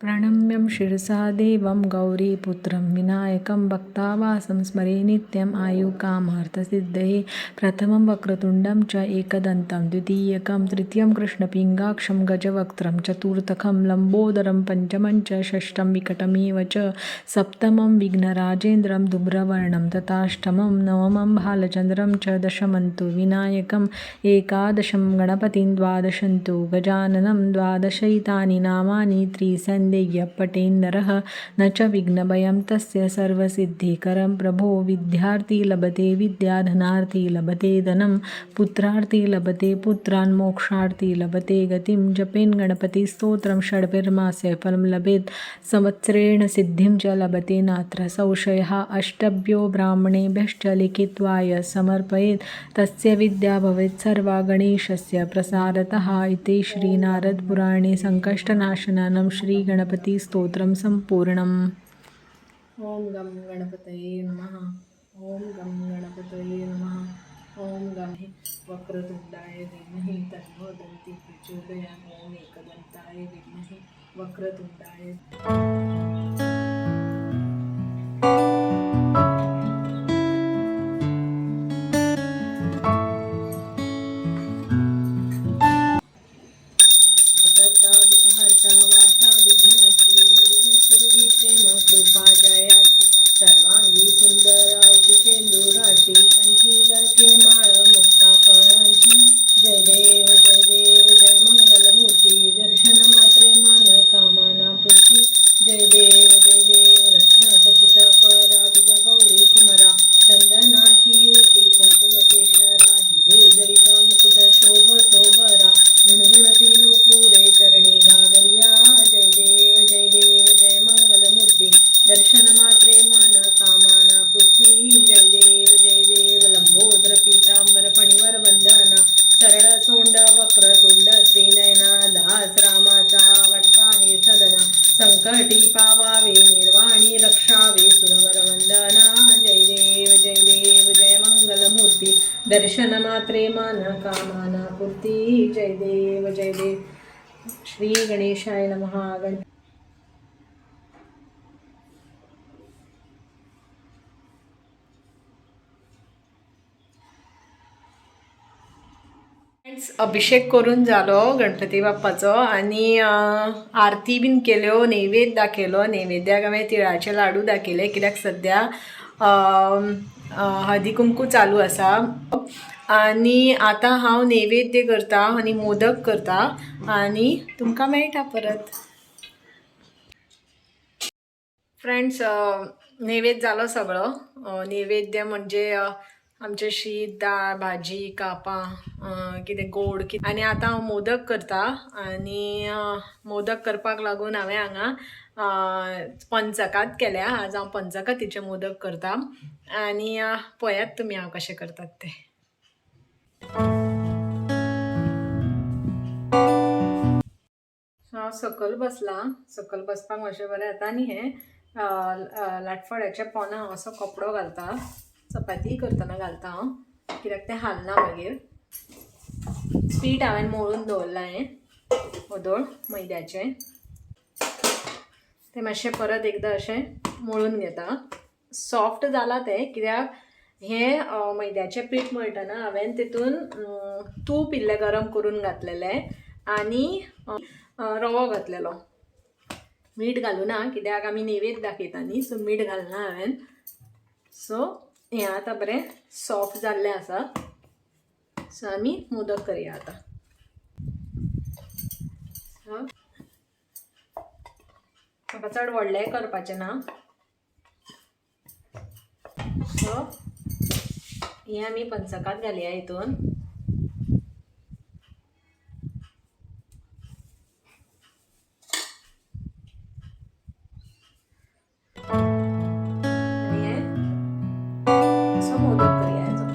प्रणम्यं शिरसा देवं गौरीपुत्रं विनायकं भक्तावासं स्मरे नित्यम् आयुकामार्थसिद्धये। प्रथमं वक्रतुण्डं च एकदन्तं द्वितीयकं तृतीयं कृष्णपिङ्गाक्षं गजवक्त्रं चतुर्थकं लम्बोदरं पञ्चमं च षष्ठं विकटमेव च सप्तमं विघ्नराजेन्द्रं धूम्रवर्णं तथाष्टमं नवमं भालचन्द्रं च दशमं तु विनायकम् एकादशं गणपतिं द्वादशं तु गजाननं द्वादशैतानि नामानि त्रिसन्ध्यं पठेन्नरः न च विघ्नभयं तस्य सर्वसिद्धिकरं प्रभो। विद्यार्थी लभते विद्या धनार्थी लभते धनं पुत्रार्थी लभते पुत्रान् मोक्षार्थी लभते गतिं। जपेन् गणपतिस्तोत्रं षड्भिर्मासैः फलं लभेत् संवत्सरेण सिद्धिं च लभते नात्र संशयः। अष्टभ्यो ब्राह्मणेभ्यश्च लिखित्वा यः समर्पयेत् तस्य विद्या भवेत् सर्वा गणेशस्य प्रसादतः। इति श्रीनारदपुराणे सङ्कष्टनाशनं श्रीगणपतिस्तोत्रं सम्पूर्णम्। ॐ गं गणपतये नमः। ॐ गं गणपतये नमः। ॐ गं वक्रतुण्डाय धीमहि तन्नो दन्ती प्रचोदयात्। ॐ एकदन्ताय विद्महे वक्रतुण्डाय। कर्ता दुःखहर्ता वार्ता विघ्नाची मुरवी सुरवी प्रेम कृपा जयाची सर्वांगी सुंदर शेंदुराची कंठी जळके माळ मुक्ता फळांची। जय देव जय देव जय मंगलमूर्ती दर्शन मात्रे मन कामना पूर्ती। जय देव जय देव रत्न खचित परा तुझा गौरी कुमरा चंदनाची युती कुंकुम केशरा हिरे जडित मुकुट शोभतो बरा झुणझुणती नुपुरे चरणी घागरिया। जय देव जय देव जय मंगलमूर्ती दर्शन मात्रे मन कामना पूर्ती। जय देव जय देव लंबोदर पीतांबर फणीवर बंधना सरळ सोंड वक्रतुंड त्रिनयना दास रामाचा वटपाहे सदना संकटी पावावे निर्वाणी रक्षावे सुरवर वंदना। जय देव जय देव जय मंगलमूर्ती दर्शन मात्रे मन कामना पूर्ती। जय देव जय देव। श्री गणेशाय नमः। गण फ्रेंड्स, अभिषेक करून जालो गणपती बाप्पाचो आनी आरती बीन केल्यो, नैवेद्य दाखयलो। नैवेद्याक हांवें तिळाचे लाडू दाखयले कित्याक सद्या हळदी कुंकू चालू आसा। आनी आतां हांव नैवेद्य करता आनी मोदक करता आनी तुमकां मेळटा परत। फ्रेंड्स, नैवेद्य जालो सगळो। नैवेद्य म्हणजे आमचें शीत, दाळ, भाजी, कापां, कितें गोड आनी आतां हांव मोदक करता। आनी मोदक करपाक लागून हांवें हांगा पंचकात केल्या। आज हांव पंचकातीचे मोदक करता आनी पळयात तुमी हांव कशें करतात ते। हांव सकयल बसलां। सकयल बसपाक मातशें बरें जाता। आनी हें लाटफळ्याच्या पोना हांव असो कपडो घालता, चपाती करतना घालता हांव, कित्याक तें हालना मागीर। पीठ हांवें मळून दवरलां हें वोदोळ मैद्याचें, तें मातशें परत एकदां अशें मळून घेता। सॉफ्ट जालां तें कित्याक हें मैद्याचें पीठ मळटना हांवें तितून तूप इल्लें गरम करून घातलेलें आनी रवो घातलेलो। मीठ घालूना कित्याक आमी नैवेद्य दाखयता न्ही, सो मीठ घालना हांवें। सो हें आतां बरें सॉफ्ट जाल्लें आसा। सो आमी मोदक करया आतां। म्हाका चड व्हडलेंय करपाचें ना। सो हें आमी पंचकात घालया हितून। मोदक करया हेजो।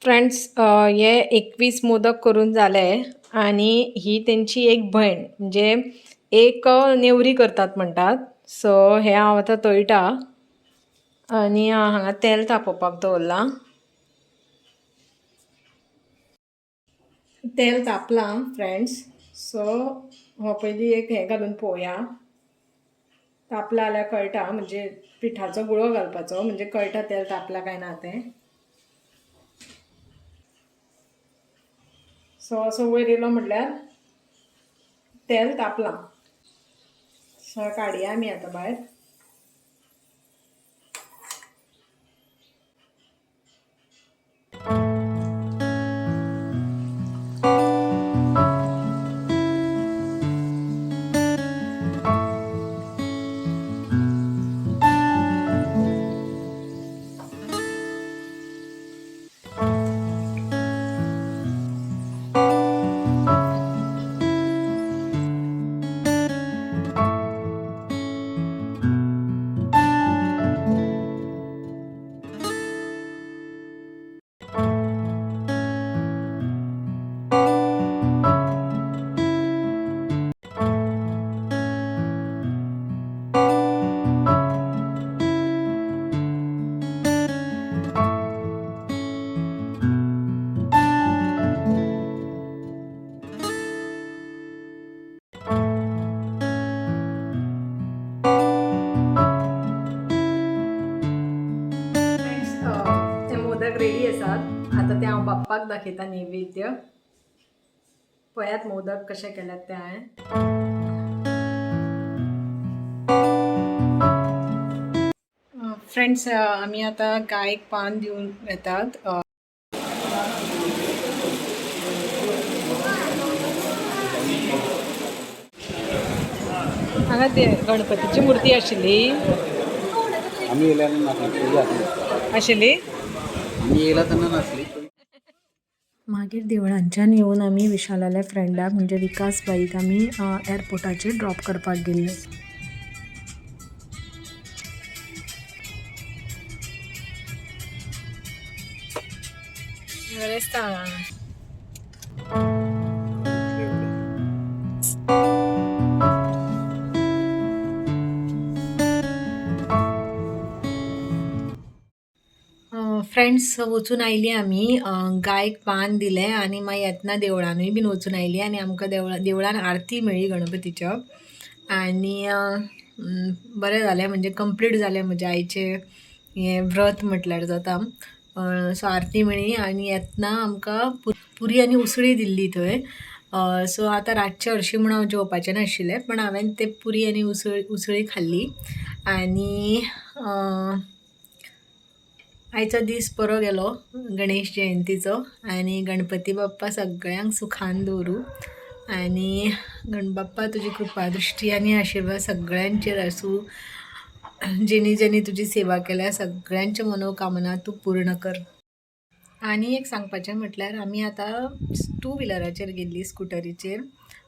फ्रेंड्स, हे 21 मोदक करून जाले आनी ही तेंची एक भयण, म्हणजे एक नेवरी करतात म्हणटात. सो हे हांव आतां तळटा आनी हांगा तेल तापोवपाक दवरलां. तेल तापलां फ्रेंड्स. सो हो पयलीं एक हें घालून पळोवया, तापलां जाल्यार कळटा, म्हणजे पिठाचो गुळो घालपाचो, म्हणजे कळटा तेल तापलां काय ना तें. सो असो वयर येयलो म्हटल्यार तेल तापलां. सो काडया आमी आतां भायर. फ्रेंड्स, ते मोदक रेडी आसात. आतां ते हांव बाप्पाक दाखयता नैवेद्य. पळयात मोदक कशे केल्यात ते हांवें. फ्रेंड्स, आमी आतां गायक पान दिवन येतात. हांगा ते गणपतीची मूर्ती आशिल्ली. आमी येयल्यार नासली, पूजा आसली. आशिल्ली. आमी येयला तेन्ना नासली. मागीर देवळांच्यान येवन आमी विशालाल्या फ्रेंडाक म्हणजे विकास बाईक आमी एअरपोर्टाचेर ड्रॉप करपाक गेल्ले. बरें दिसता हांगा. फ्रेंड्स, वचून आयलीं आमी, गायक पान दिलें आनी मागीर येतना देवळानूय बीन वचून आयलीं आनी आमकां देवळान आरती मेळ्ळी गणपतीच्यो आनी बरें जालें, म्हणजे कंप्लीट जालें म्हजें आयचें हें व्रत म्हटल्यार जाता. सो आरती मेळ्ळी आनी येतना आमकां पुरी आनी उसळी दिल्ली थंय. सो आतां रातचें हरशीं म्हूण हांव जेवपाचें नाशिल्लें, पण हांवें ते पुरी आनी उसळी खाल्ली आनी आयचो दीस बरो गेलो गणेश जयंतीचो. आनी गणपती बाप्पा सगळ्यांक सुखान दवरूं आनी गणबाप्पा तुजी कृपा दृश्टी आनी आशिर्वाद सगळ्यांचेर आसूं. जेणी जेणी तुजी सेवा केल्या सगळ्यांच्यो मनोकामना तूं पूर्ण कर. आनी एक सांगपाचें म्हटल्यार आमी आतां टू व्हिलराचेर गेल्ली, स्कुटरीचेर,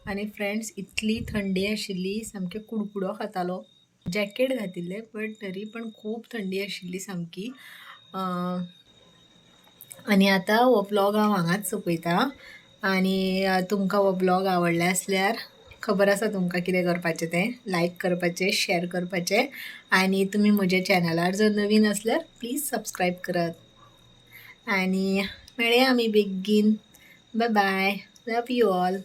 आनी फ्रेंड्स इतली थंडी आशिल्ली, सामकें कुडकुडो खातालो. जॅकेट घातिल्लें बट तरी पण खूब थंडी आशिल्ली सामकी. आनी आतां हो ब्लॉग हांव हांगाच सोंपयता आनी तुमकां हो ब्लॉग आवडले आसल्यार खबर आसा तुमकां कितें करपाचें तें, लायक करपाचें, शेअर करपाचें आनी तुमी म्हज्या चॅनलार जर नवीन आसल्यार प्लीज सबस्क्रायब करात. आनी मेळया आमी बेगीन. Bye bye, love you all.